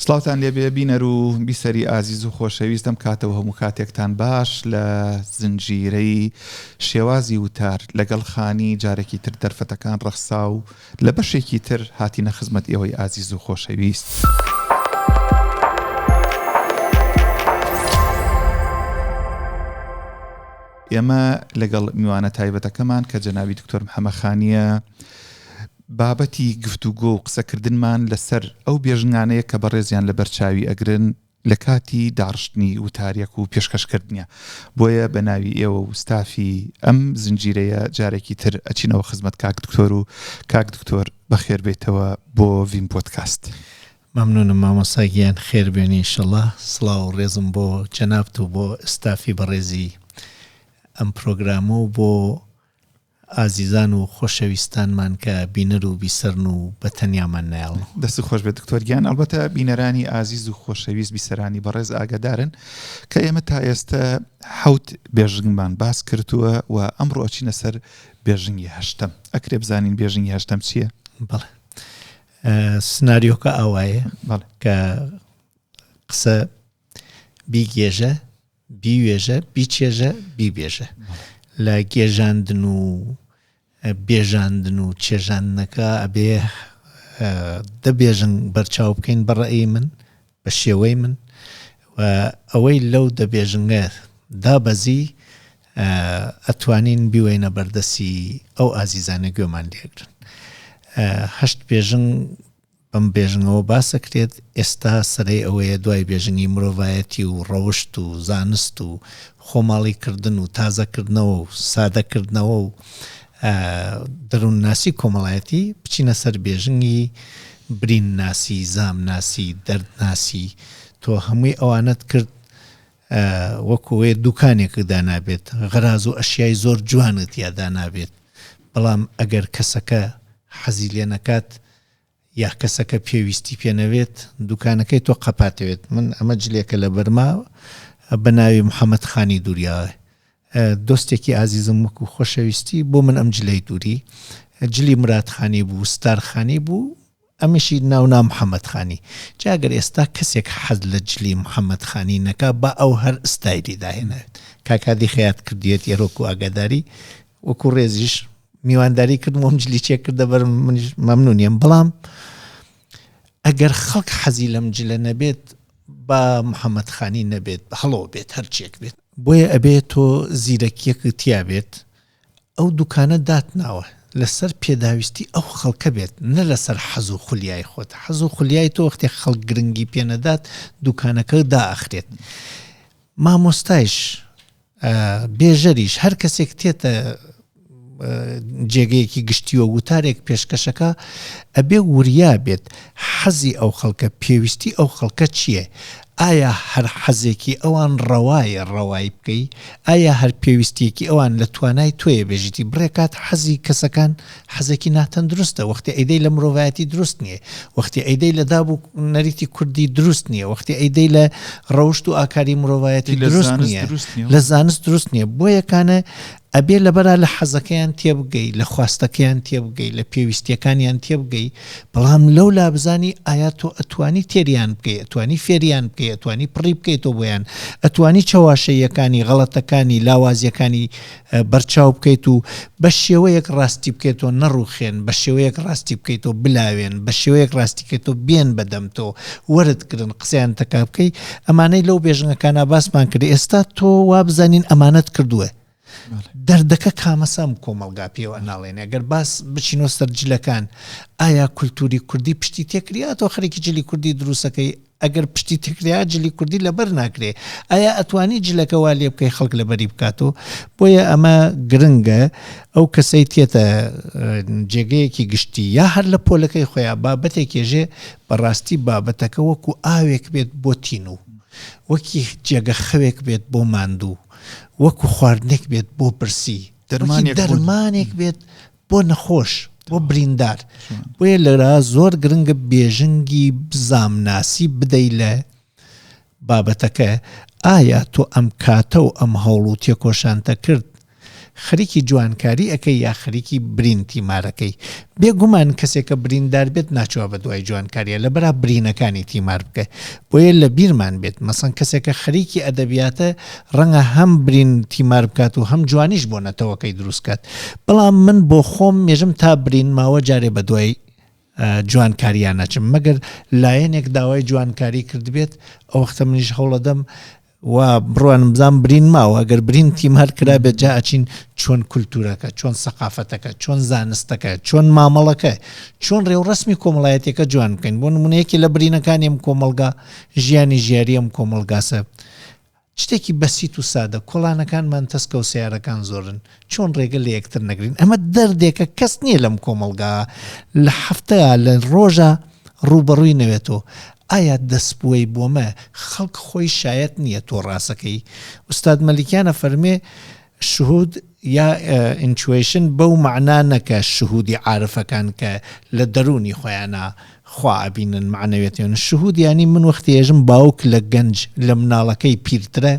سڵاوتان لێبێ بینەر و بیسەری ئازیز و خۆشەویست ئەم کاتە و هەموو کاتێکتان باش لە زنجیرەی شێوازی وتار لەگەڵ خانی جارێکی تر دەرفەتەکان ڕەخسا و لە بەشێکی تر هاتینە خزمەت ئێوەی ئازیز و خۆشەویست. ئێمە لەگەڵ میوانە تایبەتەکەمان کە جەنابی دکتۆر محەمە خانیە بابەتی گفتوگۆ و قسەکردنمان لەسەر ئەو بێژنگانەیە کە بەڕێزیان لەبەر چاوی ئەگرن لە کاتی داڕشتنی وتاریەک و پێشکەشکردنیا. بۆیە بە ناوی ئێوە و ستافی ئەم زنجیرەیە جارێکی تر ئەچینەوە خزمەت کاک دکتۆر و کاک دکتۆر بەخێر بێیتەوە بۆ ڤین پۆدکاست. مەمنونم مامۆستا گیان خێر بێنی ئیشەڵا سڵاو و ڕێزم بۆ جەنابت و بۆ ستافی بەڕێزی ئەم پرۆگرامە و بۆ ئازیزان و خۆشەویستانمان کە بینەر و بیسەرن و بە تەنیامان نایەڵن. دەستت خۆش بێت دکتۆر گیان، ئەڵبەتە بینەرانی ئازیز و خۆشەویست بیسەرانی بەڕێز ئاگادارن کە ئێمە تا ئێستە حەوت بێژنگمان باس کردووە و ئەمڕۆ ئەچینە سەر بێژنگی هەشتەم. ئەکرێ بزانین بێژنگی هەشتەم چییە؟ بەڵێ سناریۆکە ئاوایە کە قسە بیگێژە بیوێژە، بیچێژە، بیبێژە. لە گێژاندن و بێژاندن و چێژاندنەکە ئەبێ دە بێژنگ بەرچاو بکەین بە ڕەئی من، بە شێوەی من و ئەوەی لەو دە بێژنگە دابەزی ئەتوانین بیوەینە بەردەستی ئەو ئازیزانە گوێمان لێگرن. هەشت بێژنگ بەم بێژنگەوە باس ئەکرێت، ئێستا سەرەی ئەوەیە دوای بێژنگی مرۆڤایەتی و ڕەوشت و زانست و خۆماڵی کردن و تازەکردنەوە و سادەکردنەوە و دەروونناسی کۆمەڵایەتی بچینە سەر بێژنگی برینناسی، زامناسی، دەردناسی، تۆ هەمووی ئەوانەت کرد وەکو ئەوەیە دوکانێکت دانابێت غەراز و ئەشیای زۆر جوانت تیا دانابێت بەڵام ئەگەر کەسەکە حەزی لێ نەکات یا کەسەکە پێویستی پێ نەبێت دوکانەکەی تۆ قەپاتەوێت من ئەمە جلێکە لە بەرما بە ناوی محەممەد خانی دووریاوە دۆستێکی ئازیزم وەکو خۆشەویستی بۆ من ئەم جلەی دووری جلی مرادخانی بوو ستارخانی بوو ئەمیشی ناونا محەممەد خانی جا گەر ئێستا کەسێک حەز لە جلی محەممەد خانی نەکا با ئەو هەر ستایلی داهێناوێت کاک هادی خەیات کردویەتی هەر وەکو ئاگاداری وەکو ڕێزیش میوانداری کردم ئەم جلی چێ کردە بەر منیش مەمنونیم بەڵام ئەگەر خەڵک حەزی لەم جلە نەبێت با محەممەد خانی نەبێت هەڵۆ بێت هەرچێک بێت بۆیە ئەبێ تۆ زیرەکیەکت تیا بێت ئەو دوکانە داتناوە لەسەر پێداویستی ئەو خەڵکە بێت نە لەسەر حەز و خولیای خۆت حەز و خولیای تۆ وەختێ خەڵک گرنگی پێ نەدات دوکانەکە دائەخرێت مامۆستایش بێژەریش هەر کەسێک تێتە جێگەیەکی گشتیوە وتارێک پێشکەشەکە ئەبێ وریا بێت حەزی ئەو خەڵکە پێویستی ئەو خەڵکە چییە؟ ئایا هەر حەزێکی ئەوان ڕەوایە ڕەوای بکەی؟ ئایا هەر پێویستییەکی ئەوان لە توانای تۆیە بێژیتی؟ بڕێ کات حەزی کەسەکان حەزێکی ناتەندروستە، وەختی ئەیدەی لە مرۆڤایەتی دروست نییە، وەختی ئەیدەی لە داب و نەریتی کوردی دروست نییە، وەختی ئەیدەی لە ڕەوشت و ئاکاری مرۆڤایەتی دروست نییە، لە زانست دروست نییە، بۆیە کانە ئەبێ لەبەرا لە حەزەکەیان تێبگەی، لە خواستەکەیان تێبگەی، لە پێویستیەکانیان تێبگەی، بەڵام لەولا بزانی ئایا تۆ ئەتوانی تێریان بکەی، ئەتوانی فێریان بکەی، ئەتوانی پڕی بکەیتەوە بۆیان، ئەتوانی چەواشەییەکانی، غەڵەتەکانی، لاوازیەکانی بەرچاو بکەیت و بە شێوەیەک ڕاستی بکەیتەوە نەڕوخێن، بە شێوەیەک ڕاستی بکەیتەوە بلاوێن، بە شێوەیەک ڕاستی کەیتەوە بێن بە دەم تۆ، وەرت گرن، قسەیان تەکا بکەی، ئەمانەی لەو بێژنگەکانا باسمان کرد، ئێستا تۆ وابزانین ئەمانەت کردووە. دەردەکە کامەسە ئەم کۆمەڵگا پێوە ئەناڵێنێ؟ گەر باس بچینەوە سەر جلەکان، ئایا کولتووری کوردی پشتی تێکریا؟ تۆ خەریکی جلی کوردی دروستەکەی، ئەگەر پشتی تێکریا جلی کوردی لەبەر ناکرێ. ئایا ئەتوانی جلەکە وا لێ بکەی خەڵک لەبەری بکاتەوە؟ بۆیە ئەمە گرنگە ئەو کەسەی تێتە جێگەیەکی گشتی یا هەر لە پۆلەکەی خۆیان بابەتێک ێژێ بەڕاستی بابەتەکە وەکو ئاوێک بێت بۆ تینوو، وەکی جێگە خەوێک بێت بۆ ماندوو، وەکو خواردنێک بێت بۆ برسی، وەکی دەرمانێک بێت بۆ نەخۆش، بۆ بریندار. بۆیە لەرا زۆر گرنگە بێژنگی زامناسی بدەی لە بابەتەکە، ئایا تۆ ئەم کاتە و ئەم هەوڵ و تێکۆشانتە کرد؟ خەریکی جوانکاری ئەکەی یا خەریکی برین تیمارەکەی؟ بێ گومان کەسێک کە بریندار بێت ناچوە بە دوای جوانکاریە لەبەرا برینەکانی تیمار بکە بۆیە لە بیرمان بێت مەسەن کەسێک کە خەریکی ئەدەبیاتە ڕەنگە هەم برین تیمار بکات و هەم جوانیش بۆ نەتەوەکەی دروست کات بەڵام من بۆ خۆم مێژم تا برین ماوە جارێ بە دوای جوانکاریا نەچم مەگەر لایەنێک داوای جوانکاری کردبێت ئەوەختە منیش هەوڵەدەم وا بڕوانم بزانم برین ماوە ئەگەر برین تیمار کرابێت جا ئەچین چۆن کولتوورەکە چۆن سەقافەتەکە چۆن زانستەکە چۆن مامەڵەکە چۆن ڕێوڕەسمی کۆمەڵایەتەکە جوان بکەین بۆ نمونە یەکێ لە برینەکانی ئەم کۆمەڵگا ژیانی ژیاری ئەم کۆمەڵگاسە شتێکی بەسیت و سادە کۆڵانەکانمان تەسکە و سیارەکان زۆرن چۆن ڕێگە لە یەکتر نەگرین ئەمە دەردێکە کەس نییە لەم کۆمەڵگا لە هەفتەیە لە ڕۆژە ڕووبەڕووی نەوێتەوە ئایا دەسپوەی بۆمە خەڵک خۆی شایەت نییە تۆ ڕاسەکەی ئوستاد مەلیکیان ئەفەرمێ شهود یا ئینچوەیشن بەو مەعنا نەکە شهودی عارفەکان کە لە دەروونی خۆیانا خوا ئەبینن مەعنەویەتیان شهود یانی من وەختی ئێژم باوک لە گەنج لە مناڵەکەی پیرترە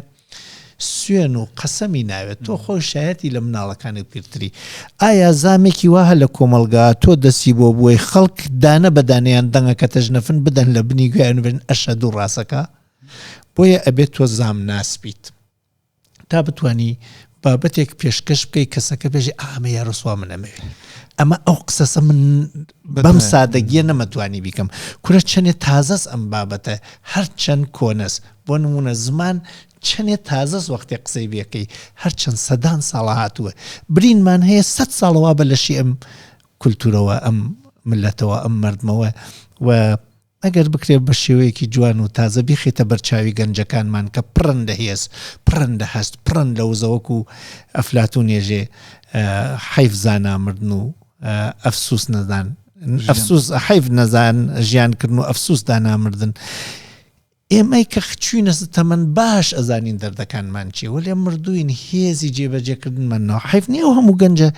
سوێن و قەسەمی ناوێت تۆ خۆی شایەتی لە مناڵەکانت پیرتری ئایا زامێکی وا هە لە کۆمەڵگا تۆ دەستی بۆ بووی خەڵک دانە بە دانەیان دەنگەکەتە ژنەفن بدەن لە بنی گوێیان و بێژن ئەشهەدوو ڕاسەکا بۆیە ئەبێت تۆ زامناس بیت تا بتانی بابەتێک پێشکەش بکەی کەسەکە بێژێ ئا ئەمە یارۆسوا من ئەمەوێ ئەمە ئەو قسەسە من بەم سادەگیە نەمەتوانی بیکەم کورە چەنێ تازەس ئەم بابەتە هەرچەند کۆنەس بۆ نموونە زمان چەنێ تازەس وەختێ قسەی بێکەی هەرچەند سەدان ساڵە هاتووە برینمان هەیە سەد ساڵە وا بە لەشی ئەم کولتوورەوە ئەم ملەتەوە ئەم مەردمەوە و ئەگەر بکرێت بە شێوەیەکی جوان و تازە بیخەیتە بەر چاوی گەنجەکانمان کە پڕن لە هێز، پڕن لە هەست، پڕن لە وزە وەکو ئەفلاتون ێژێ حەیف زانا مردن و ئەفسوس نەزان ئەفسوس حەیف نەزان ژیان کردن و ئەفسوس دانا مردن. ئێمەی کە چوینەسە تەمەن باش ئەزانین دەردەکانمان چیە وەلێ مردووین هێزی جێبەجێکردنمان نەوە حەیف نیە ئەو هەموو گەنجە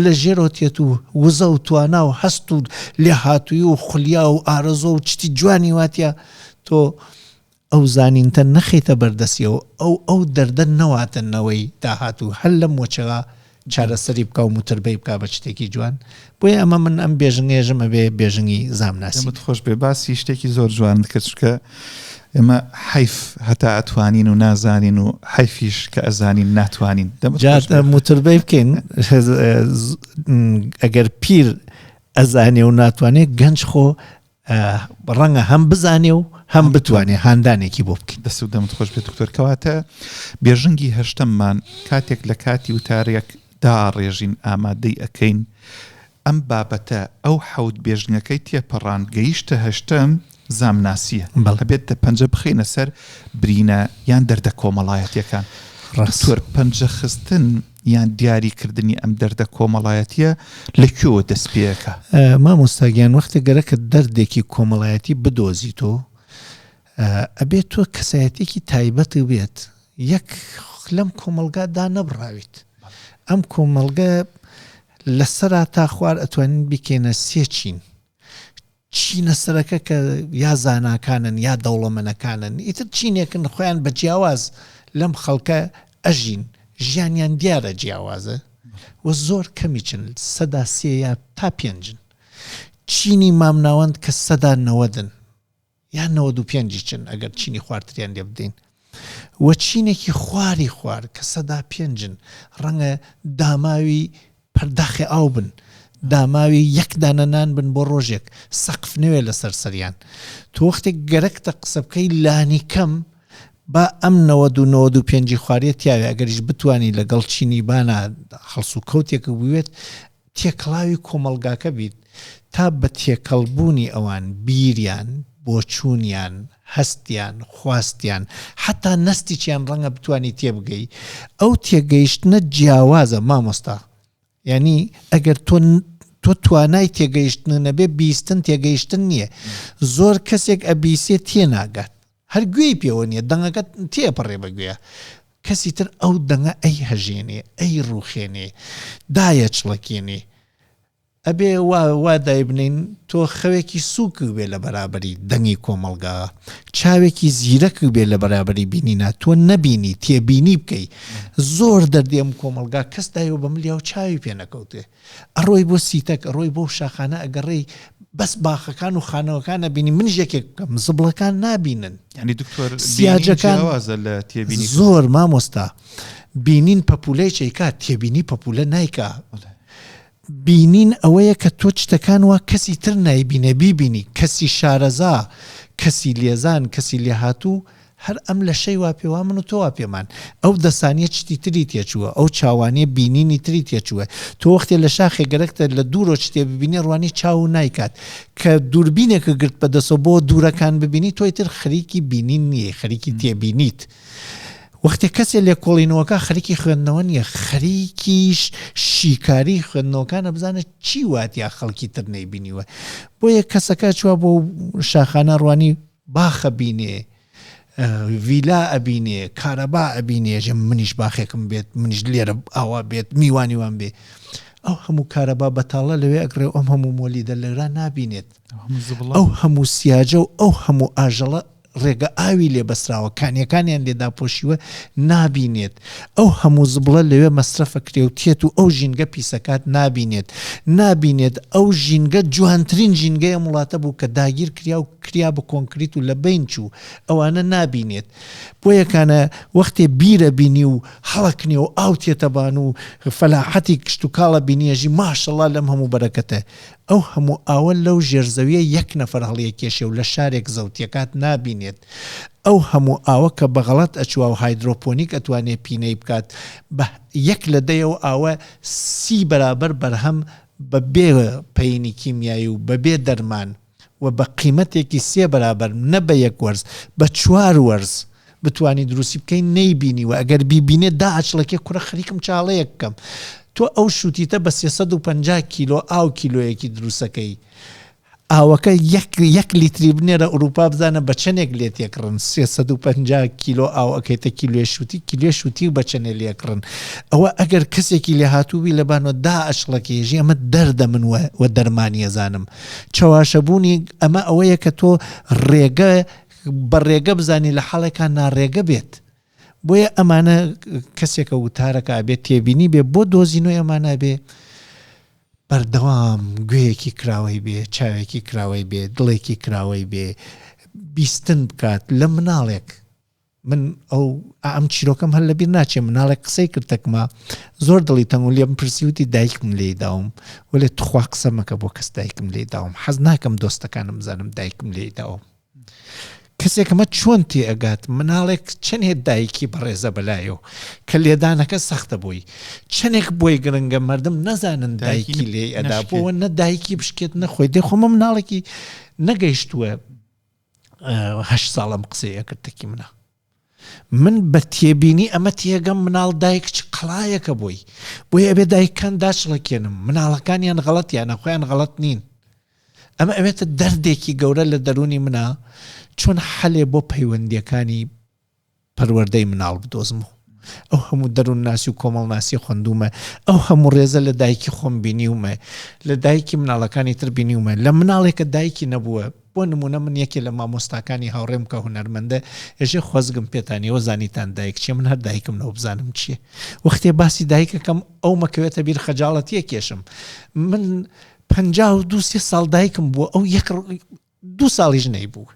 لە ژێرەوە تێت و وزە و توانا و هەست و لێهاتووی و خولیا و ئارەزۆ و چتی جوانی واتە تۆ ئەو زانینتە نەخەیتە بەردەستیەوە ئەو ئەو دەردە نەواتە نەوەی داهاتوو هەر لەم وەچەغا چارەسەری بکا و موتربەی بکا بە شتێکی جوان بۆیە ئەمە من ئەم بێژنگێژم ئەبێ بێژنگی زامناسی دەمت خۆش بێ باسی شتێکی زۆر جوانت کرد چونکە ئێمە حەیف هەتا ئەتوانین و نازانین و حەیفیش کە ئەزانین ناتوانین دەمت جا خۆش بێ. موتربەی بکەین ئەگەر پیر ئەزانێ و ناتوانێ گەنج خۆ ڕەنگە هەم بزانێ و هەم بتوانێ هاندانێکی بۆ بکەین. دەست و دەمت خۆش بێت دکتۆر. کەواتە بێژنگی هەشتەممان کاتێک لە کاتی وتارێک داڕێژین ئامادەی ئەکەین ئەم بابەتە ئەو حەوت بێژنگەکەی تێپەڕاند گەیشتە هەشتەم زامناسیە بەڵێ. ئەبێت پەنجە بخەینە سەر برینە یان دەردە کۆمەڵایەتیەکان. ڕاست. دکتۆر پەنجە خستن یان دیاری کردنی ئەم دەردە کۆمەڵایەتیە لە کوێوە دەست پێکا؟ مامۆستا گیان وەختێ گەرەکە دەردێکی کۆمەڵایەتی بدۆزیتۆ ئەبێ تۆ کەسایەتێکی تایبەت بێت یەک لەم کۆمەڵگا دانەبڕاویت ئەم کۆمەڵگە لەسەرا تا خوار ئەتوانین بیکەینە سێ چین چینە سەرەکە کە یا زاناکانن یا دەوڵەمەنەکانن ئیتر چینێکن خۆیان بە جیاواز لەم خەڵکە ئەژین ژیانیان دیارە جیاوازە و زۆر کەمیچن 3% یا تا پێنجن چینی مامناوەند کە سەدا نەوەدن یا 95 چن ئەگەر چینی خوارتریان لێ بدەین و چینێکی خواری خوار کە سەدا پێنجن ڕەنگە داماوی پەرداخێ ئاو بن داماوی یەک دانە نان بن بۆ ڕۆژێک سەقف نەوێ لەسەر سەریان تۆ وەختێک گەرەکتە قسە بکەی لانی کەم با ئەم نەوەد و نەوەد و پێنجی خواریە تیاوێ ئەگەریش بتانی لەگەڵ چینی بانا هەڵسوکەوتێک بوێت تێکەڵاوی کۆمەڵگاکە بیت تا بە تێکەڵ بوونی ئەوان بیریان، بۆچوونیان، هەستیان، خواستیان، حەتا نەستیچیان ڕەنگە بتوانی تێبگەی، ئەو تێگەیشتنە جیاوازە مامۆستا یانی ئەگەر تۆ تۆ توانای تێگەیشتنە نەبێ بیستن تێگەیشتن نییە زۆر کەسێک ئەبیسێ تێناگات هەر گوێی پێوە نییە دەنگەکە تێپەڕێ بە گوێیا کەسی تر ئەو دەنگە ئەی هەژێنێ ئەی ڕوخێنێ دایەچڵەکێنێ. ئەبێ وا وا دایبنێین تۆ خەوێکی سووکت بێ لە بەرابەری دەنگی کۆمەڵگا، چاوێکی زیرەکت بێ لە بەرابەری بینینا تۆ نەبینی تێبینی بکەی. زۆر دەردی ئەم کۆمەڵگا کەس دایەوە بە ملیا و چاوی پێ نەکەوتێ. ئەڕۆی بۆ سیتەک ئەڕۆی بۆ شاخانە ئەگەڕێی بەس باخەکان و خانەوەکان ئەبینی منیش یەکێک بکەم زبڵەکان نابینن. یانی دکتۆر بینین سیاجەکان جیاوازە لە تێبینی کردن. زۆر مامۆستا بینین پەپولەیش ئەیکا تێبینی پەپولە نایکا. بینین ئەوەیە کە تۆ چتەکان وا کەسی تر نایبینێ بیبینی، کەسی شارەزا، کەسی لێزان، کەسی لێهاتوو هەر ئەم لەشەی وا پێ وا من و تۆ وا پێمان. ئەو دەسانیە چتی تری تێچووە، ئەو چاوانیە بینینی تری تێچووە. تۆ وەختێ لە شاخێ گەرەکتە لە دوورۆ چتێ ببینی ڕوانی چاوو نایکات. کە دووربینێکت گرت بە دەسەوە بۆ دوورەکان ببینی تۆ ئیتر خەریکی بینین نیی خەریکی تێبینیت. وەختێ کەسێ لێکۆڵینەوەکا خەریکی خوێندنەوە نییە، خەریکی شیکاری خوێندنەوەکانە بزانێ چی واتیا خەڵکی تر نەیبینیوە. بۆیە کەسەکە چوە بۆ شاخانە ڕوانی باخە بینێ، ڤیلا ئەبینێ، کارەبا ئەبینێ، ئێژێ منیش باخێکم بێت، منیش لێرە ئاوا بێت، میوانی وام بێ. ئەو هەموو کارەبا بەتاڵە لەوێ ئەگڕێ و ئەم هەموو مۆلیدە لەورا نابینێت. ئەو هەموو سیاجە و ئەو هەموو ئاژەڵە ڕێگە ئاوی لێ بەستراوە، کانیەکانیان لێ داپۆشیوە نابینێت، ئەو هەموو زبڵە لەوێ مەسرەف ئەکرێ و تێت و ئەو ژینگە پیسەکات نابینێت، نابینێت ئەو ژینگە جوانترین ژینگەی ئەم وڵاتە بوو کە داگیر کریا و کریا بە کۆنکریت و لە بەین چوو، ئەوانە نابینێت. بۆیە کانە وەختێ بیرە بینی و هەڵەکنێ و ئاو تێتە بان و فەلاحەتی کشتوکاڵ ئەبینی ئەژی ماشەڵا لەم هەموو بەرەکەتە. ئەو هەموو ئاوە لەو ژێر زەویە یەک نەفەر هەڵیەکێشێ و لە شارێک زەوتیەکات نابینێت. ئەو هەموو ئاوە کە بە غەڵەت ئەچوە و هایدرۆپۆنیک ئەتوانێ پینەی بکات بە یەک لە دەی ئەو ئاوە سی بەرابەر بەرهەم بە بێ پەینی کیمیایی و بە بێ دەرمان و بە قیمەتێکی سێ بەرابەر نە بە یەک وەرز بە چوار وەرز بتوانی دروستی بکەی نەیبینیوە ئەگەر بیبینێ دائەچڵەکێ کوڕە خەریکم چاڵەیەک بکەم تۆ ئەو شوتیتە بە 350 کیلۆ ئاو کیلۆیەکی دروسەکەی ئاوەکە یەک یەک لیتری بنێرە ئوروپا بزانە بە چەنێک لێت ئەکڕن 350 کیلۆ ئاو ئەکەیتە کیلۆێ شوتی کیلۆێ شوتی و بە چەنێ لێ ئەکڕن ئەوە ئەگەر کەسێکی لێهاتوو بی لەبانوە دائەچڵەکێ ژی ئەمە دەردە من وە وە دەرمانی ئەزانم چەواشەبوونی ئەمە ئەوەیە کە تۆ ڕێگە بە ڕێگە بزانی لە حاڵێکا ناڕێگە بێت بۆیە ئەمانە کەسێکە وتارەکە ئەبێت تێبینی بێ بۆ دۆزینەوەی ئەمانە بێ بەردەوام گوێیەکی کراوەی بێ چاوێکی کراوەی بێ دڵێکی کراوەی بێ بیستن بکات لە مناڵێک من ئەو ئەم چیرۆکەم هەر لەبیر ناچێ مناڵێک قسەی کرد تەکما زۆر دڵی تەنگ و لێم پرسی وتی دایکم لێی داوم وەلێ تخوا قسە مەکە بۆ کەس دایکم لێی داوم حەز ناکەم دۆستەکانم بزانم دایکم لێی داوم کەسێک ئەمە چۆن تێ ئەگات مناڵێک چەنێ دایکی بەڕێزە بەلایەوە کە لێدانەکە سەختە بۆی چەنێک بۆی گرنگە مردم نەزانن دایکی لێی ئەدا بۆوە نە دایکی بشکێت نەخۆی دێ خۆمە مناڵێکی نەگەیشتووە هەشت ساڵم قسەی ئەکرد تەکی منە من بە تێبینی ئەمە تێگەم مناڵ دایک چ قەڵایەکە بۆی بۆیە ئەبێ دایکان داچڵەکێنم مناڵەکانیان غەڵەتیانە خۆیان غەڵەت نین ئەمە ئەوێتە دەردێکی گەورە لە دەرونی منە چۆن حەلێ بۆ پەیوەندیەکانی پەروەردەی مناڵ بدۆزمەوە. ئەو هەموو دەروونناسی و کۆمەڵناسی خوێندوومە، ئەو هەموو ڕێزە لە دایکی خۆم بینیومە، لە دایکی مناڵەکانی تر بینیومە، لە مناڵێک کە دایکی نەبووە، بۆ نموونە من یەکێ لە مامۆستاکانی هاوڕێم کە هونەرمەندە، ئێژێ خۆزگم پێتان ئێوە زانیتان دایک چییە، من هەر دایکم نەبوو بزانم چییە. وەختێ باسی دایک ئەکەم ئەو مەکەوێتە بیر خەجاڵەتییە کێشم. من 52 سێ ساڵ دایکم بووە ئەو یەک دوو ساڵیش نەیبوو.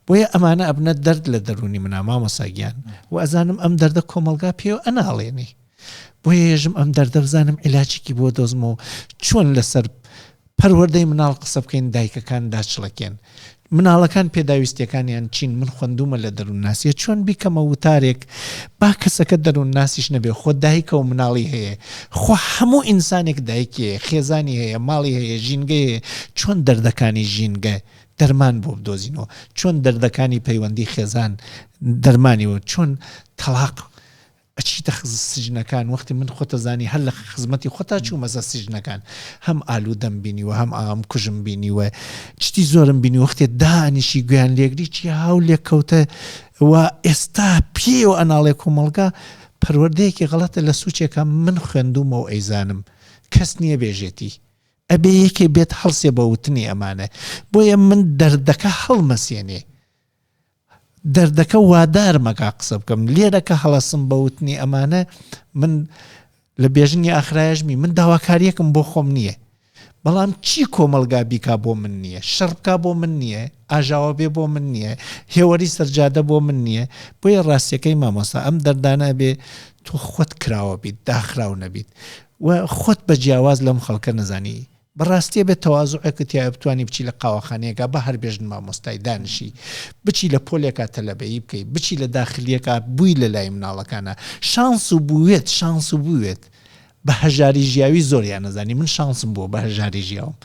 بۆیە ئەمانە ئەبنە دەرد لە دەروونی منا مامۆستا گیان و ئەزانم ئەم دەردە کۆمەڵگا پێوە ئەناڵێنی بۆیە یەژم ئەم دەردە بزانم عیلاجێکی بۆ دۆزمەوە چۆن لەسەر پەروەردەی مناڵ قسە بکەین دایکەکان داچڵەکێن مناڵەکان پێداویستیەکانیان چین من خوندومە لە دەروونناسیە چۆن بیکەمە وتارێک با کەسەکە دەروونناسیش نەبێ خۆ دایکە و مناڵی هەیە خۆ هەموو ئینسانێک دایکی هەیە خێزانی هەیە ماڵی هەیە ژینگەی هەیە چۆن دەردەکانی ژینگە دەرمان بۆ بدۆزینەوە چۆن دەردەکانی پەیوەندی خێزان دەرمانی و چۆن تەڵاق ئەچیتە سجنەکان وەختی من خۆتەزانی هەر لە خزمەتی خۆتا چوومەسە سجنەکان هەم ئالوودەم بینیوە هەم ئام کوژم بینیوە شتی زۆرم بینی وەختێ دانیشی گویان لێگری چی هاو لێکەوتە و ئێستا پێوە ئەناڵێ کۆمەڵگا پەروەردەیەکی غەڵەتە لە سوچێکە من خوێندومەوە ئەیزانم کەس نییە بێژێتی. ئەبێ یەکێ بێت هەڵسێ بە وتنی ئەمانە. بۆیە من دەردەکە هەڵمەسێنێ. دەردەکە وادارمەکا قسە بکەم. لێرە کە هەڵەسم بە وتنی ئەمانە، من لە بێژنگی ئاخرایەشمی من داواکاریەکم بۆ خۆم نییە. بەڵام چی کۆمەڵگا بیکا بۆ من نییە. شەڕ بکا بۆ من نییە. ئاژاوە بێ بۆ من نییە. هێوەری سەرجادە بۆ من نییە. بۆیە ڕاستیەکەی مامۆستا ئەم دەردانە ئەبێ تۆ خۆت کراوە بیت، داخراو نەبیت. و خۆت بە جیاواز لەم خەڵکە نەزانی بەڕاستی ئەبێت تەوازوعێکت تیایە بتوانی بچی لە قاوەخانەیەکا بە هەر بێژن مامۆستای دانیشی بچی لە پۆلێکا تەلەبەیی بکەی بچی لە داخلیەکا بووی لە لای مناڵەکانا شانس و بوێت شانس و بوێت بە هەژاری ژیاوی زۆریان نەزانی من شانسم بووە بە هەژاری ژیاوم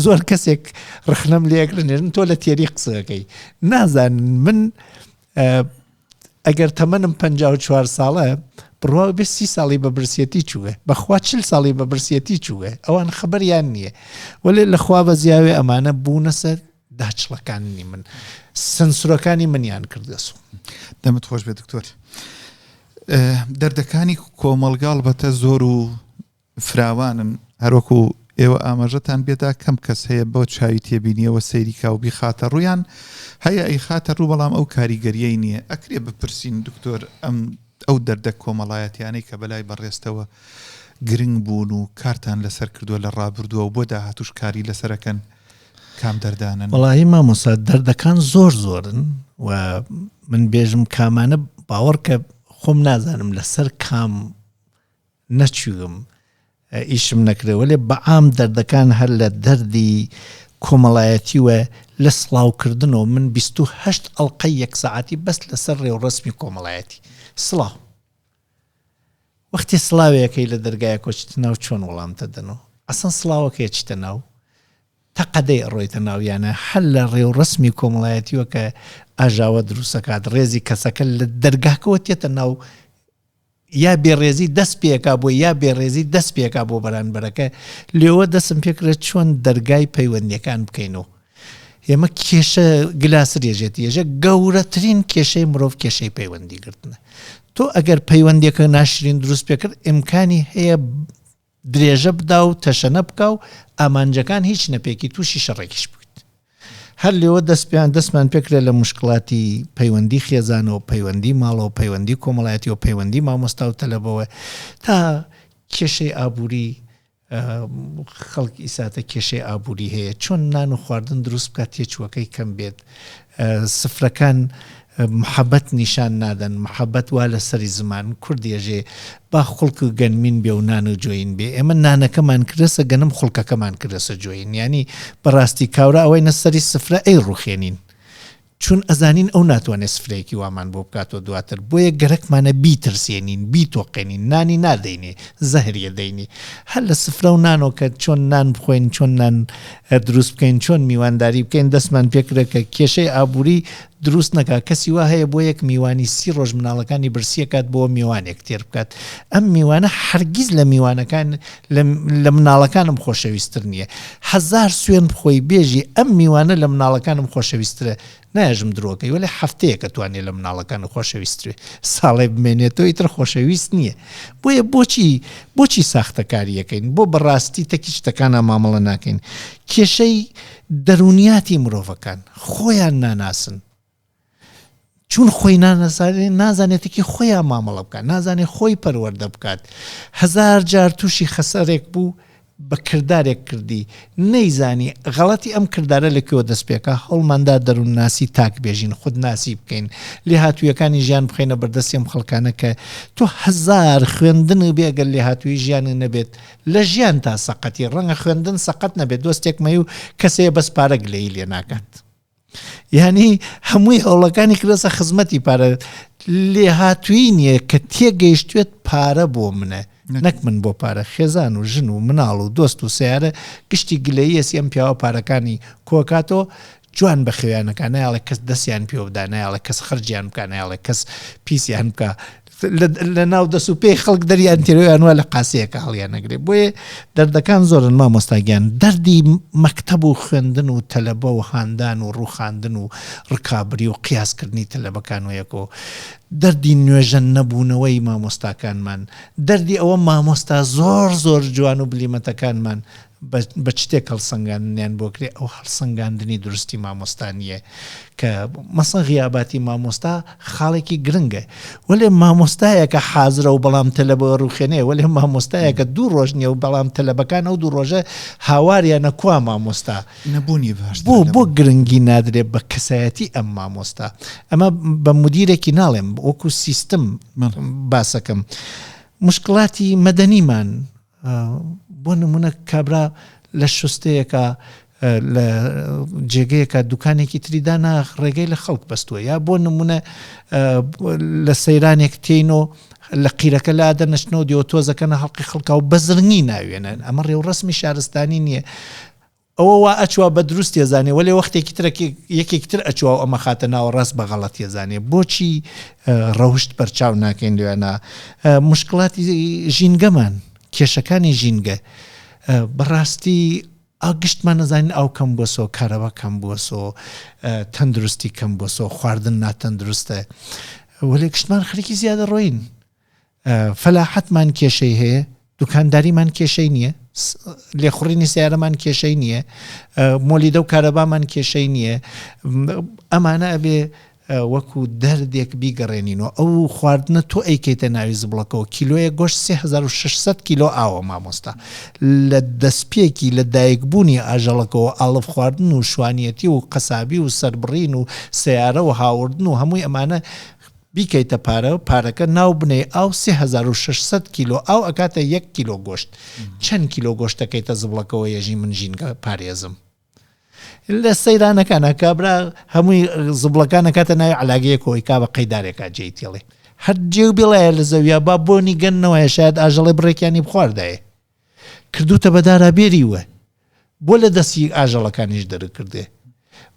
زۆر کەسێک ڕخنەم لێ ئەگرن تۆ لە تێری قسەکەی نازانن من ئەگەر تەمەنم 54 ساڵە بڕوا بێ سی ساڵی بە برسیەتی چووە بەخوا چل ساڵی بە برسیەتی چووە ئەوان خەبەریان نییە وەلێ لەخوا بە زیاوێ ئەمانە بوونە سەر داچڵەکانی من سنسورەکانی منیان کردەسو. دەمت خۆش بێت دکتۆر. دەردەکانی کۆمەڵگا ئەڵبەتە زۆر و فراوانن، هەروەکو ئێوە ئاماژەتان پێدا کەم کەس هەیە بۆ چاوی تێبینیەوە سەیری کا و بیخاتە ڕوو یان هەیە ئەیخاتە ڕوو بەڵام ئەو کاریگەریەی نییە ئەکرێ بپرسین دکتۆر ئەم ئەو دەردە کۆمەڵایەتیانەی کە بەلای بەڕێزتەوە گرنگ بوون و کارتان لەسەر کردووە لە ڕابردووە و بۆ داهاتووش کاری لەسەرەکەن کام دەردانن؟ وەڵاهی مامۆستا دەردەکان زۆر زۆرن و من بێژم کامانە باوەڕکە خۆم نازانم لەسەر کام نەچووم ئیشم نەکرێ وەلێ بەعام دەردەکان هەر لە دەردی کۆمەڵایەتی و لە سڵاوکردنەوە من 28 ئەڵلقەی یەک سەعاتی بەس لەسەر ڕێوڕەسمی کۆمەڵایەتی سڵاو وەختی سڵاوەکەی لە دەرگایە کۆچتە ناو چۆن وەڵامتە دەنەوە ئەسەن سڵاوەکەی چتە ناو تەقەدەی ئەڕۆیتە ناو یانە هەر لە ڕێوڕەسمی کۆمەڵایەتیوە کە ئاژاوە دروستەکات ڕێزی کەسەکە لە دەرگاکەوە تێتە ناو یا بێڕێزی دەست پێکا بۆ یا بێڕێزی دەست پێکا بۆ بەرانبەرەکە لێوە دەسم پێکرێت چۆن دەرگای پەیوەندیەکان بکەینەوە ئێمە کێشە گلاسرێژێت یێژە گەورەترین کێشەی مرۆڤ کێشەی پەیوەندی گرتنە تۆ ئەگەر پەیوەندیەکە ناشرین دروست پێکرد ئیمکانی هەیە درێژە بدا و تەشەنە بکا و ئامانجەکان هیچ نەپێکی تووشی شەڕێکیش بوویت. هەر لێوە دەست پێیان دەستمان پێکرێ لە موشکڵاتی پەیوەندی خێزانەوە، پەیوەندی ماڵەوە، پەیوەندی کۆمەڵایەتیەوە، پەیوەندی مامۆستا و تەلەبەوە تا کێشەی ئابووری خەڵک ئیساتە کێشەی ئابووری هەیە چۆن نان و خواردن دروست بکات تێچووەکەی کەم بێت سفرەکان محەبەت نیشان نادەن محەبەت وا لە سەری زمان کورد ێژێ با خوڵک و گەنمین بێ و نان و جۆین بێ ئێمە نانەکەمان کردەسە گەنم خوڵکەکەمان کردەسە جۆین یانی بەڕاستی کاورا ئەوەی نە سەری سفرە ئەی ڕوخێنین چون ئەزانین ئەو ناتوانێ سفرەیەکی وامان بۆ بکاتەوە دواتر بۆیە گەرەکمانە بیترسێنین بیتۆقێنین نانی نادەینێ زەهر یەدەینی هەر لە سفرە و نانەوە کە چۆن نان بخۆین چۆن نان دروست بکەین چۆن میوانداری بکەین دەستمان پێکرێت کە کێشەی ئابووری دروست نەکا کەسی وا هەیە بۆ یەک میوانی سی ڕۆژ مناڵەکانی برسیەکات بۆ میوانێک تێر بکات ئەم میوانە هەرگیز لە میوانەکان لە مناڵەکانم خۆشەویستتر نییە هەزار سوێن بخۆی بێژی ئەم میوانە لە مناڵەکانم خۆشەویسترە نایەژم درۆکەی وەلێ هەفتەیەکە توانێ لە مناڵەکان خۆشەویسترێ ساڵێ بمێنێتەوە ئیتر خۆشەویست نییە بۆیە بۆچی بۆچی ساختەکاریەکەین بۆ بەڕاستی تەکی شتەکانە مامەڵە ناکەین کێشەی دەرونیاتی مرۆڤەکان خۆیان ناناسن چون خۆی نانەزانێت نازانێتێکی خۆیان مامەڵە بکات نازانێت خۆی پەروەردە بکات هەزار جار تووشی خەسەرێک بوو بە کردارێک کردی نەیزانی غەڵەتی ئەم کردارە لە کوێوە دەست پێکا هەوڵماندا دەروونناسی تاک بێژین خودناسی بکەین لێهاتوویەکانی ژیان بخەینە بەردەستی ئەم خەڵکانە کە تۆ هەزار خوێندن بێ گەر لێهاتوویی ژیانت نەبێت لە ژیان تا سەقەتی ڕەنگە خوێندن سەقەت نەبێت دۆستێک مەی و کەسەیە بەس پارە گلەیی لێ ناکات یعنی هەمووی هەوڵەکانی کردەسە خزمەتی پارە لێهاتووی نییە کە تێگەیشتوێت پارە بۆ منە نەک من بۆ پارە خێزان و ژن و مناڵ و دۆست و سیارە گشتی گلەیەسی ئەم پیاوە پارەکانی کۆکاتەوە جوان بەخێویانەکە نایەڵێ کەس دەستیان پێوە بدا نایەڵێ کەس خەرجیان بکە نایەڵێ کەس پیسیان بکە لە ناو دەست و پێی خەڵک دەریان تێرەوەیان وا لە قاسەیەکە هەڵیان نەگرێ بۆیە دەردەکان زۆرن مامۆستا گیان دەردی مەکتەب و خوێندن و تەلەبە و هاندان و ڕوخاندن و ڕکابری و قیاسکردنی تەلەبەکان و یەکۆ. دەردی نوێژەن نەبوونەوەی مامۆستاکانمان، دەردی ئەوە مامۆستا زۆر زۆر جوان و بلیمەتەکانمان بە چتێک هەڵسەنگاندنیان بۆ کرێ ئەو هەڵسەنگاندنی دروستی مامۆستا نییە کە مەسەن غیاباتی مامۆستا خاڵێکی گرنگە وەلێ مامۆستایەکە حازرە و بەڵام تەلەبە ڕوخێنێ وەلێ مامۆستایەکە دوو ڕۆژ نییە و بەڵام تەلەبەکان ئەو دوو ڕۆژە هاواریانە کوا مامۆستا نەبوونی باشترە بۆ بۆ گرنگی نادرێ بە کەسایەتی ئەم مامۆستا ئەمە بە مدیرێکی ناڵێم وەکو سیستم باسەکەم مشکڵاتی مەدەنیمان بۆ نمونە کابرا لە شوستەیەکە لە جێگەیەکە دوکانێکی تری دانا ڕێگەی لە خەڵک بەستووە یا بۆ نمونە لە سەیرانێک تین و لە قیرەکە لا دەنەشتنەوە دیوە تۆزەکەنە هەڵقی خەڵکا و بەزرنگی ناوێنن ئەمە ڕێوڕسمی شارستانی نییە ئەوە وا ئەچوا بە دروست تێزانێ وەلێ وەختێکی ترە یەکێکی تر ئەچوا و ئەمە خاتە ناوەڕاست بە غەڵەت تێزانێ بۆچی ڕەوشت بەرچاو ناکەین لێیانا مشکڵاتی ژینگەمان کێشەکانی ژینگە بەڕاستی گشتمان نەزانین ئاو کەم بۆسۆ کارەبا کەم بۆسۆ تەندروستی کەم بۆسۆ خواردن ناتەندروستە وەلێ گشتمان خەریکی زیادە ڕۆین فەلاحەتمان کێشەی هەیە، دوکانداریمان کێشەی نییە، لێخوڕینی سیارەمان کێشەی نییە، مۆلیدە و کارەبامان کێشەی نییە، ئەمانە ئەبێ وەکو دەردێک بیگەڕێنینەوە. ئەو خواردنە تۆ ئەیکەیتە ناوی زبڵەکەوە، کیلۆیەک گۆشت 3600 کیلۆ ئاوە مامۆستا. لە دەستپێکی لە دایکبوونی ئاژەڵەکەوە ئاڵف خواردن و شوانیەتی و قەسابی و سەربڕین و سەیارە و هاوردن و هەمووی ئەمانە بیکەیتە پارە پارەکە ناو بنێی ئاو 3600 کیلۆ ئاو ئەکاتە یەک کیلۆ گۆشت چەند کیلۆ گۆشت دەکەیتە زبڵەکەوە یەژی من ژینگە پارێزم لە سەیرانەکانە کابرا هەمووی زبڵەکان ئەکاتە ناوی عەلاگەیەکەوە ئەیکا بە قەیدارێکا جێی تێڵێ هەر جێ و بێڵایە لە زەویا با بۆنی گەن نەوایە شاید ئاژەڵێ بڕێکیانی بخواردایە کردوتە بە دارا بێریوە بۆ لە دەستی ئاژەڵەکانیش دەرکردێ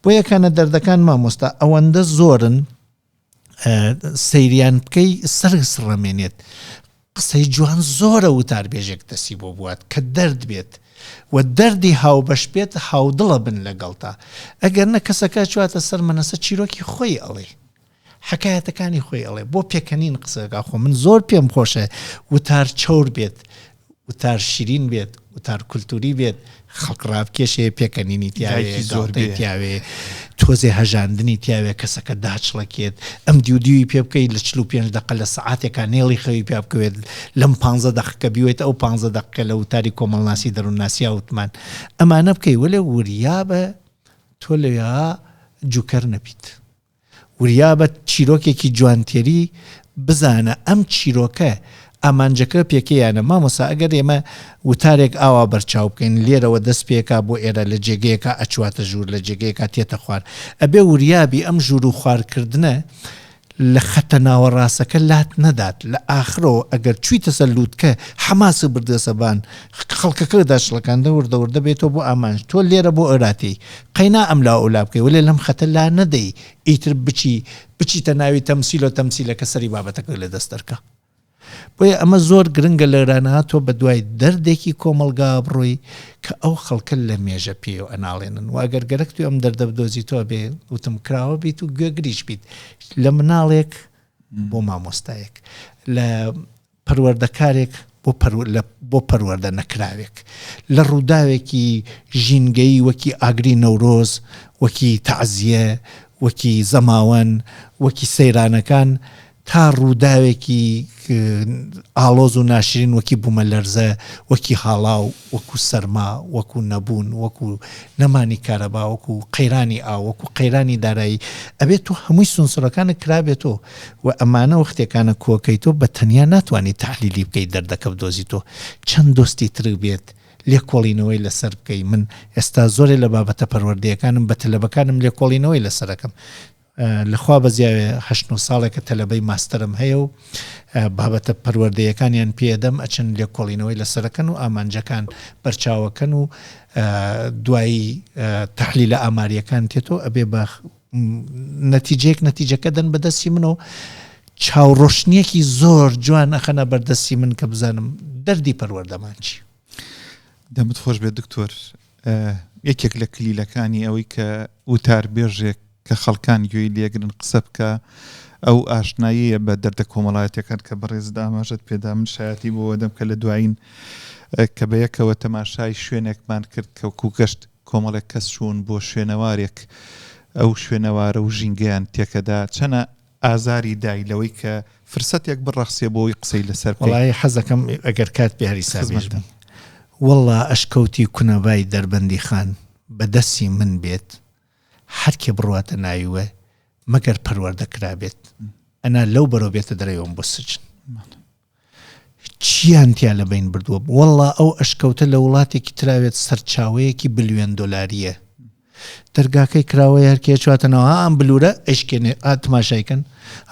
بۆ یەکانە دەردەکان مامۆستا ئەوەندە زۆرن سەیریان بکەی سەرگ سڕەمێنێت قسەی جوان زۆرە وتاربێژێک دەسی بۆ بوات کە دەرد بێت و دەردی هاوبەش بێت هاودڵە بن لەگەڵتا ئەگەر نە کەسەکە چواتە سەر مەنەسە چیرۆکی خۆی ئەڵێ حەکایەتەکانی خۆی ئەڵێ بۆ پێکەنین قسەکە خۆ من زۆر پێم خۆشە وتار چەور بێت وتار شیرین بێت وتار کولتوری بێت خەڵک ڕابکێشێ پێکەنینی تیاوێ زۆر تیاوێ تۆزێ هەژاندنی تیاوێ کەسەکە داچڵەکێت ئەم دیو دیوی پێ بکەیت لە 45 دقە لە سعاتێکا نێڵی خەوی پیا بکەوێت لەم پ دقەکە بیوێت ئەو پ دقەکە لە وتاری کۆمەڵناسی دەروونناسیا وتمان ئەمانە بکەی وەلێ وریابە تۆ لەوێ جوکەر نەبیت. وریابە چیرۆکێکی جوانتێری بزانە ئەم چیرۆکە ئامانجەکە پێکەیانە مامۆستا ئەگەر ئێمە وتارێک ئاوا بەرچاو بکەین لێرەوە دەست پێکا بۆ ئێرە لە جێگەیەکا ئەچواتە ژوور لە جێگەیەکا تێتە خوار ئەبێ وریابی ئەم ژوور و خوارکردنە لە خەتە ناوەڕاستەکە لات نەدات لە ئاخرەوە ئەگەر چویتە سەر لوتکە حەماست بردەسە بان خەڵکەکە داچڵەکاندن وردە وردە بێتەوە بۆ ئامانج تۆ لێرە بۆ ئێراتێی قەینا ئەم لاو ئەولا بکەی وەلێ لەم خەتە لا نەدەی ئیتر بچی بچیتە ناوی تەمسیل و تەمسیلەکە سەری بابەتەکە لە دەست دەرکا بۆیە ئەمە زۆر گرنگە لەرانە تۆ بە دوای دەردێکی کۆمەڵگا بڕۆی کە ئەو خەڵکە لە مێژە پێی ئەناڵێنن و ئەگەر گەرەک توی ئەم دەردە بدۆزی تۆ بێ وتم کراوە بیت و گوێگریش بیت لە مناڵێک بۆ مامۆستایەک لە پەروەردەکارێک بۆ بۆ پەروەردە نەکراوێک لە ڕووداوێکی ژینگەیی وەکی ئاگری نەورۆز، وەکی تەعزیە، وەکی زەماوەن، وەکی سەیرانەکان تا ڕووداوێکی ئاڵۆز و ناشرین وەکی بوومەلەرزە، وەکی هاڵاو، وەکو سەرما، وەکو نەبوون، وەکو نەمانی کارەبا، وەکو قەیرانی ئاو، وەکو قەیرانی دارایی، ئەبێت تۆ هەمووی سونسورەکانت کرابێتۆ و ئەمانە وەختێکانە کۆکەیتۆ بە تەنیا ناتوانی تەحلیلی بکەی دەردەکە بدۆزیتۆ چەند دۆستی ترک بێت لێکۆڵینەوەی لەسەر بکەی من ئێستا زۆرێ لە بابەتە پەروەردەیەکانم بە تەلەبەکانم لێکۆڵینەوەی لەسەرەکەم لەخوا بەزیاوێ هەشت نۆ ساڵێکە تەلەبەی ماستەرم هەیە و بابەتە پەروەردەیەکانیان پێدەم ئەچن لێکۆڵینەوەی لەسەرەکەن و ئامانجەکان بەرچاوەکەن و دوایی تەحلیلە ئاماریەکان تێتۆ ئەبێ بە نەتیجەیەک نەتیجەکە دەن بەدەستی من و چاوڕۆشنیەکی زۆر جوان ئەخەنە بەردەستی من کە بزانم دەردی پەروەردەمان چی. دەمت خۆش بێت دکتۆر یەکێک لە کلیلەکانی ئەوەی کە وتاربێژێک کە خەڵکان گوێی لێگرن قسە بکا، ئەو ئاشناییە بە دەردە کۆمەڵایەتیەکان کە بەڕێزت ئاماژەت پێدا، من شایەتی بۆ ئەدەم کە لە دوایین کە بە یەکەوە تەماشای شوێنێکمان کرد کە وەکوو گەشت کۆمەڵێک کەس چوون بۆ شوێنەوارێک ئەو شوێنەوارە و ژینگەیان تێکەدا چەنە ئازاری دای لەوەی کە فرسەتێک بڕەخسێ بۆ ئەوەی قسەی لەسەر بکەی. وەڵایی حەزەکەم ئەگەر کات بێ هەریسا بێژم وەڵا ئەشکەوتی کونەبای دەربەندیخان بە دەستی من بێت هەرکێ بڕواتە ناویوە مەگەر پەروەردە کرابێت ئەنا لەو بەرەو بێتە دەرەوەم بۆ سجن چیان تیا لە بین بردووە وەڵا ئەو ئەشکەوتە لە وڵاتێکی تراوێت سەرچاوەیەکی بلیۆن دۆلاریە دەرگاکەی کراوەیە هەرکێ چواتەنەوە ها ئەم بلورە ئەشکێنێ ئا تماشای کەن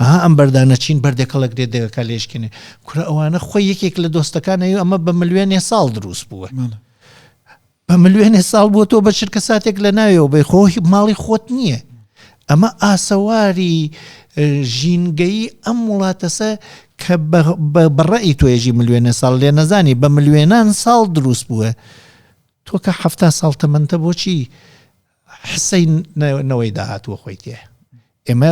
ها ئەم بەردانە چین بەردێک هەڵەگرێت دەگەکە لێشکێنێ کورە ئەوانە خۆی یەکێک لە دۆستەکان ئەیو ئەمە بە ملیۆنێ ساڵ دروست بووە بە ملیۆنێ ساڵ بووە تۆ بە چرکە ساتێک لە ناویەوە بی خۆ ماڵی خۆت نییە ئەمە ئاسەواری ژینگەیی ئەم وڵاتەسە کە بەڕئی تۆیەژی ملیۆنێ ساڵ لێ نەزانی بە ملیۆنان ساڵ دروست بووە تۆ کە حەفتا ساڵ تەمەنتە بۆچی حسەی نەوەی داهاتووە خۆی تێ ئێمە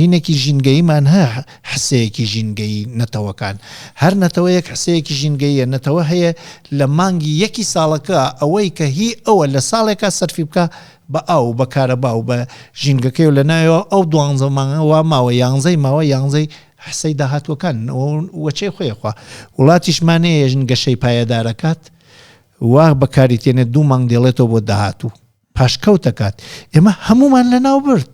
هینێکی ژینگەییمان هە حسەیەکی ژینگەیی نەتەوەکان هەر نەتەوەیەک حسەیەکی ژینگەیە نەتەوە هەیە لە مانگی یەکی ساڵەکە ئەوەی کە هی ئەوە لە ساڵێکا سەرفی بکە بە ئاو بە کارەبا و بە ژینگەکەی و لە ناوەوە ئەو دوانزە مانگە وا ماوە یانزەی ماوە یانزەی حسەی داهاتوەکان وەچەی خۆیخوا وڵاتیشمانەیە ژن گەشەی پایەدارەکات وا بەکاری تێنێت دوو مانگ دێڵێتەوە بۆ داهاتوو پاشکەوت دەکات ئێمە هەمومان لە ناو برد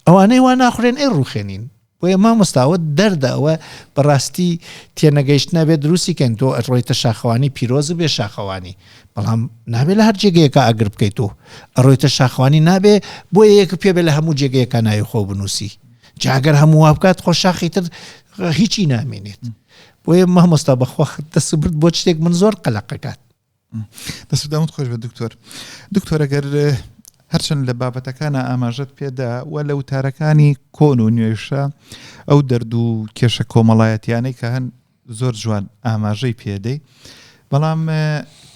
ئەوانەی وا ناخورێن ئەی ڕوخێنین بۆیە مامۆستاوە دەردە ئەوە بەڕاستی تێنەگەیشت نابێت دروستی کەین تۆ ئەڕۆیتە شاخەوانی پیرۆز بێ شاخەوانی بەڵام نابێت لە هەر جێگەیەکە ئاگر بکەیت تۆ ئەڕۆیتە شاخوانی نابێ بۆ یەک پێ بێ لە هەموو جێگەیەکە ناوی خۆ بنووسی جاگەر هەموو وا بکات خۆ شاخی تر هیچی نامێنێت بۆیە مامۆستا بەخوا دەست برد بۆ شتێک من زۆر قەلەقەکات دەست دەمت خۆش بە دکتۆر دکتۆر ئەگەر هەرچەند لە بابەتەکانە ئاماژەت پێدا و لە وتارەکانی کۆن و نوێشە ئەو دەرد و کێشە کۆمەڵایەتیانەی کە هەن زۆر جوان ئاماژەی پێدەی بەڵام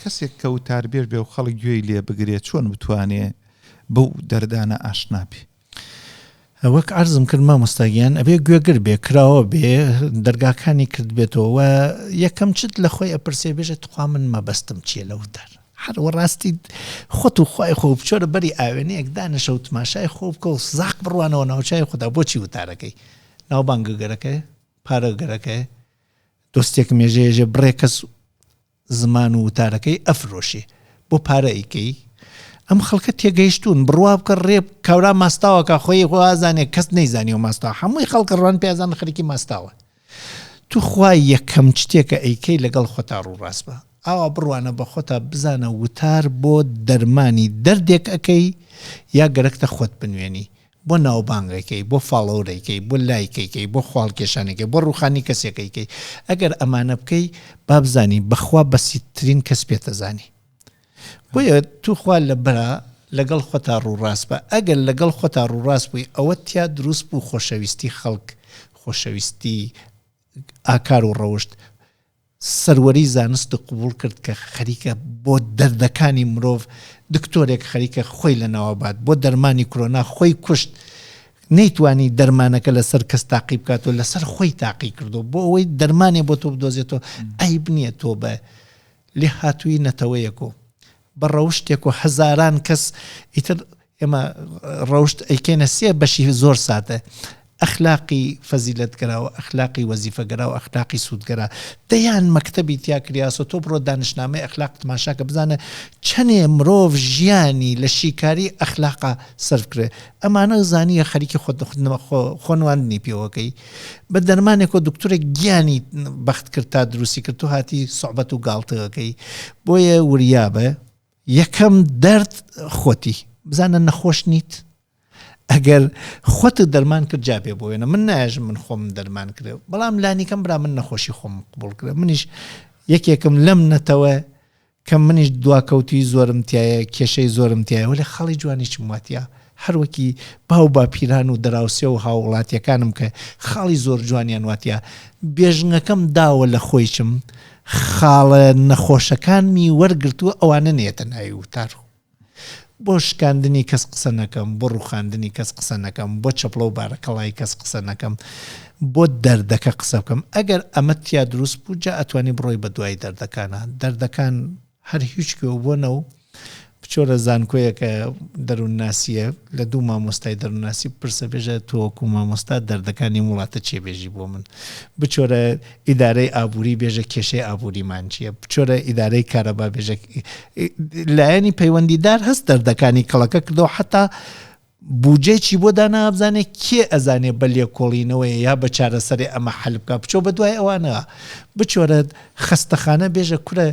کەسێک کە وتاربێژ بێ و خەڵک گوێی لێ بگرێت چۆن بتوانێ بەو دەردانە ئاشنا بێ وەک عەرزم کرد مامۆستا گیان ئەبێ گوێگر بێ کراوە بێ دەرگاکانی کردبێتەوە و یەکەم چت لە خۆی ئەپرسێ بێژە تخوا من مەبەستم چییە لە وتار هەر وەڕاستی خۆت و خوای خۆ بچۆرە بەری ئاوێنەیەک دانیشە و تماشای خۆ بکە و زاق بڕوانەوە ناوچای خوددا بۆچی وتارەکەی ناوبانگە گەرەکەی پارە گەرەکەی دۆستێکم ێژێ ێژێ بڕێ کەس زمان و وتارەکەی ئەفرۆشێ بۆ پارە ئەیکەی ئەم خەڵکە تێگەیشتوون بڕوا بکە ڕێ کاورا ماستاوەکە خۆی وازانێ کەس نەیزانیەوە ماستاوە هەمووی خەڵکە ڕوان پێزان خەریکی ماستاوە توخوا یەکەم شتێکە ئەیکەی لەگەڵ خۆتا ڕوو ڕاست بە ئاوا بڕوانە بە خۆتا بزانە وتار بۆ دەرمانی دەردێک ئەکەی یا گەرەکتە خۆت بنوێنی بۆ ناوبانگەکەی، بۆ فاڵۆورەکەی، بۆ لایکەکەی، بۆ خۆهەڵکێشانەکەی، بۆ ڕووخانی کەسێکەکەی، ئەگەر ئەمانە بکەی بابزانی بەخوا بەسیتترین کەس پێتەزانی. بۆیە توخوا لە برا لەگەڵ خۆتا ڕووڕاست بە، ئەگەر لەگەڵ خۆتا ڕووڕاست بووی ئەوە تیا دروست بوو خۆشەویستی خەڵک، خۆشەویستی ئاکار و ڕەوشت، سەروەری زانست قبوڵ کرد کە خەریکە بۆ دەردەکانی مرۆڤ دکتۆرێک خەریکە خۆی لەناوە بات بۆ دەرمانی کرۆنا خۆی کوشت نەیتوانی دەرمانەکە لەسەر کەس تاقی بکاتەوە لەسەر خۆی تاقی کردو بۆ ئەوەی دەرمانێ بۆ تۆ بدۆزێتەوە عەیب نییە تۆ بە لێهاتووی نەتەوەیەک و بە ڕەوشتێک و هەزاران کەس ئیتر ئێمە ڕەوشت ئەیکەینە سێ بەشی زۆر سادە ئەخلاقی فەزیلەتگەرا و ئەخلاقی وەزیفەگەرا و ئەخلاقی سوودگەرا دەیان مەکتەبی تیا کریاسۆ تۆ بڕۆ دانشنامەی ئەخلاق تماشاکە بزانە چەنێ مرۆڤ ژیانی لە شیکاری ئەخلاقا سەرف کرێ ئەمانە زانیە خەریکی خۆت خۆنواندنی پێوەکەی بە دەرمانێک و دکتۆرێک گیانی بەخت کرد تا دروستی کرد تۆ هاتی سوعبەت و گاڵتەکەی بۆیە وریابە یەکەم دەرد خۆتی بزانە نەخۆش نیت ئەگەر خۆت دەرمان کرد جا بێ بۆ وێنە من نایەژم من خۆم دەرمان کرێ بەڵام لانیکەم برا من نەخۆشی خۆم قبول کرێ منیش یەکێکم لەم نەتەوە کە منیش دواکەوتوی زۆرم تایە کێشەی زۆرم تایە وەلێ خاڵی جوانیشم واتە هەروەکی باو باپیران و دراوسێ و هاووڵاتیەکانم کە خاڵی زۆر جوانیان واتە بێژنگەکەم داوە لە خۆیچم خاڵە نەخۆشەکانمی وەرگرتووە ئەوانە نێتە ناوی وتار. بۆ شکاندنی کەس قسە نەکەم، بۆ ڕووخاندنی کەس قسە نەکەم، بۆ چەپڵە و بارەکەڵای کەس قسە نەکەم، بۆ دەردەکە قسە بکەم. ئەگەر ئەمەت تیا دروست بوو، جا ئەتوانی بڕۆی بە دوای دەردەکانا. دەردەکان هەر هیچ کوێ و بۆ نەو. بچۆرە زانکۆیەکە دەروونناسییە، لە دوو مامۆستای دەروونناسی بپرسە بێژە تۆ وەکوو مامۆستا دەردەکانی ئەم وڵاتە چیە بێژی بۆ من. بچۆرە ئیدارەی ئابووری بێژە کێشەی ئابووریمان چییە، بچۆرە ئیدارەی کارەبا بێژە لایەنی پەیوەندیدار هەست دەردەکانی کەڵەکە کردەوە حتا بودجەیەکی بۆ دانا بزانێ کێ ئەزانێ بە لێکۆڵینەوەیە یا بە چارەسەرێ ئەمە حەل بکا بچۆ بە دوای ئەوانە بچۆرە خەستەخانە بێژە کورە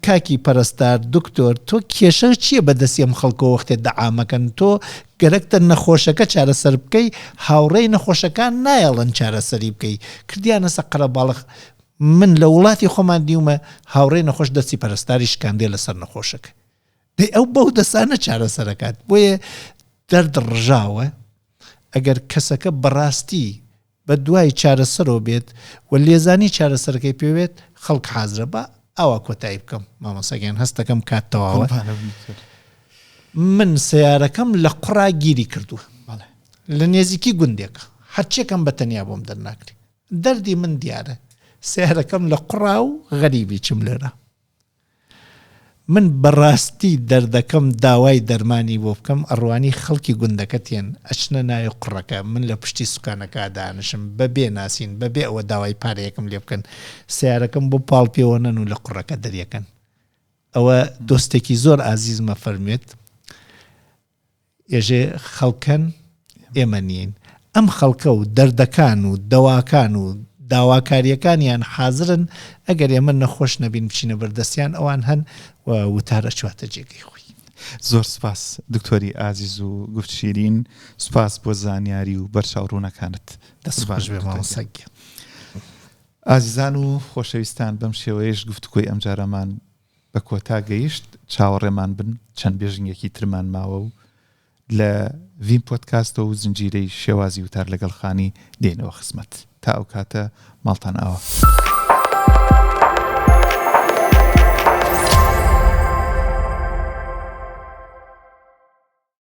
کاکی پەرستار دکتۆر تۆ کێشە چییە بە دەستی ئەم خەڵکەوە وەختێ دەعامەکەن تۆ گەرەکتە نەخۆشەکە چارەسەر بکەی هاوڕێی نەخۆشەکان نایەڵن چارەسەری بکەی کردیانەسە قەرەباڵغ من لە وڵاتی خۆمان دیومە هاوڕێی نەخۆش دەستی پەرستاری شکاندێ لەسەر نەخۆشەکە دەی ئەو بەو دەسانە چارەسەرەکات بۆیە دەرد ڕژاوە ئەگەر کەسەکە بەڕاستی بە دوای چارەسەرەوە بێت و لێزانی چارەسەرەکەی پێ بێت خەڵک حازرە با ئاوا کۆتایی بکەم مامۆستا گیان هەست دەکەم کات تەواوە من سەیارەکەم لە قوڕا گیری کردووە لە نێزیکی گوندێکە هەرچیەکەم بە تەنیا بۆم دەرناکرێ دەردی من دیارە سیارەکەم لە قوڕا و غەریبی چم لێرە من بەڕاستی دەردەکەم داوای دەرمانی بۆ بکەم ئەڕوانی خەڵکی گوندەکە تێن ئەچنە ناوی قوڕەکە من لە پشتی سوکانەکە دانشم بە بێ ناسین بە بێ ئەوە داوای پارەیەکم لێ بکەن سەیارەکەم بۆ پاڵ پێوەنەن و لە قوڕەکە دەریەکەن ئەوە دۆستێکی زۆر ئازیزمە فەرموێت ئێژێ خەڵکەن ئێمە نین. ئەم خەڵکە و دەردەکان و دەواکان و داواکارییەکانیان حازرن، ئەگەر ئێمە نەخۆش نەبین بچینە بەردەستیان ئەوان هەن و وتار ئەچواتە جێگەی خۆی. زۆر سوپاس دکتۆری ئازیز و گفت شیرین، سوپاس بۆ زانیاری و بەرچاو ڕوونەکانت. دەست خۆش بێ مامۆستا گیان. ئازیزان و خۆشەویستان بەم شێوەیەش گفتوگۆی ئەمجارەمان بە کۆتا گەیشت، چاوەڕێمان بن چەند بێژنگێکی ترمان ماوە و لە ڤین پۆدکاستەوە و زنجیرەی شێوازی وتار لەگەڵ خانی دێینەوە خزمەت. تا ئەو کاتە ماڵتان ئاوا.